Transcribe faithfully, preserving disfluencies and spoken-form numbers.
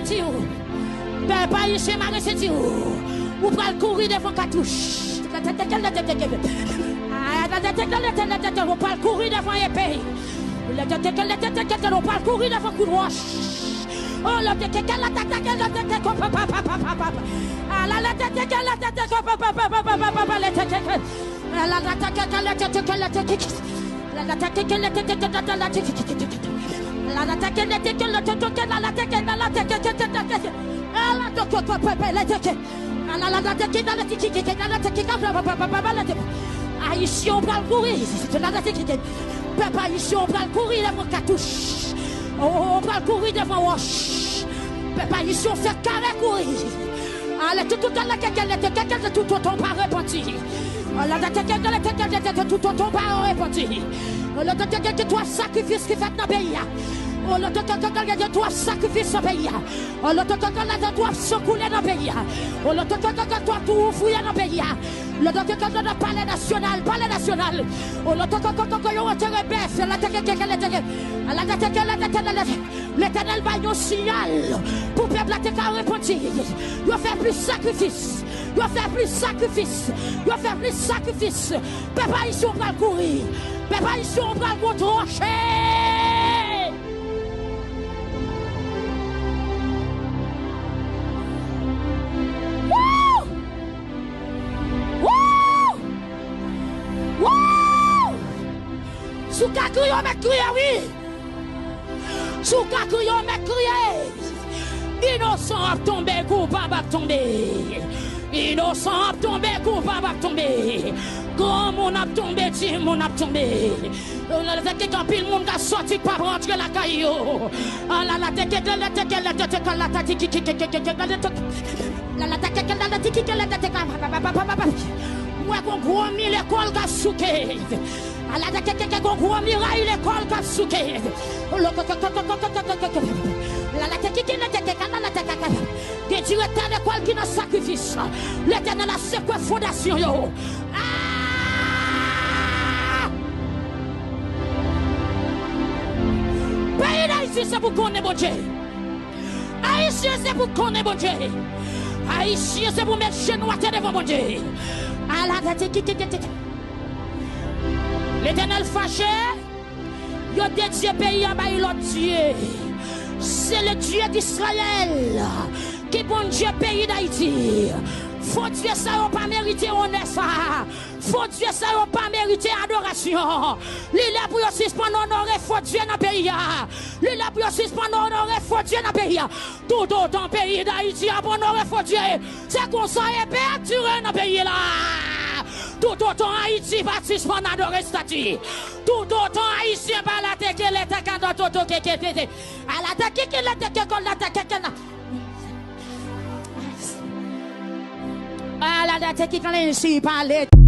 Senti w. Pèp ayisyen, mare senti w. Ou pral kouri devan katouch. Ou pral kouri devan epe. Ou pral kouri devan kout wòch. Oh, le teke la tata ke le teke ko pa pa pa pa pa pa. Ah, la la teke la teke ko pa pa pa pa pa pa pa le teke. Ah, la la teke le teke le teke. La la teke le teke la la teke. La la teke le teke la la teke la la teke la la teke. Ah, la teke ko pa pa le teke. Ayisyen, ou pral kouri. Pèp ayisyen, ou pral kouri devan katouch. Ou pral kouri devan wòch. Pèp ayisyen, ou fè kare kouri. Ale tout, tout, ale kèkè lete kèkè lete tout otan pa repanti. Ale kèkè lete kèkè lete tout otan pa repanti. Ole kèkè gen twòp sakrifis ki fèt nan peyi a. Ole kèkè gen twòp sakrifis nan peyi a. Olotokokokoto ap san koule nan peyi a. Olotokokokoto ap tou fouye nan peyi a. Olotokokokoto palè nasyonal, palè nasyonal. Olotokokokoto yo antere bèf, la teke keke le teke. Ala teke le teke le teke. Letènèl bay yon siyal pou pèp la te ka repanti. Yo fè plis sakrifis. Yo fè plis sakrifis. Yo fè plis sakrifis. Pèp ayisyen pral kouri. Pèp ayisyen pral gon twoche. Woo! Woo! Woo! Si w ka kriye, w mèt kriye, wi. Si w ka kriye, w mèt kriye. Inosan ap tonbe, koupab ap tonbe. Inosan ap tonbe, koupab ap tonbe. Granmoun ap tonbe, timoun ap tonbe. Lè teke anpil moun ka sòti k pa rantre lakay yo. Ala la teke de le teke le teke la ta tiki tiki tiki tiki la le teke. La la teke la la tiki tiki la teke. Mwen gon gwo mi lekòl ka souke. Ala teke teke gon gwo miray lekòl ka souke. Lo ko ko ko ko ko ko ko ko. La la teke teke la teke la la teke. Gen direktè lekòl ki nan sakrifis. Letènèl ap sekwe fondasyon yo. Ah! Peyi Dayiti se pou konnen Bondye. Ayisyen se pou konnen Bondye. Ayisyen se pou met jenou atè devan Bondye. Ala teke teke teke. Letènèl fache. Yo dedye peyi a bay lòt dye. Se le Dieu d'Israël ki Bondye peyi Dayiti. Fo dye sa yo pa merite onè sa. Fo dye sa yo pa merite adorasyon. Li lè pou yo sispann onore fo dye nan peyi a. Li lè pou yo sispann onore fo dye nan peyi a. Toutotan peyi Dayiti ap onore fo dye, se konsa epe ap dire nan peyi la. Toutotan Ayiti pa sispann adore estati, toutotan Ayisyen pa la teke lete kado toto keke tete. Ala teke keke lete keke lete keke na. Ala teke keke lete si pale.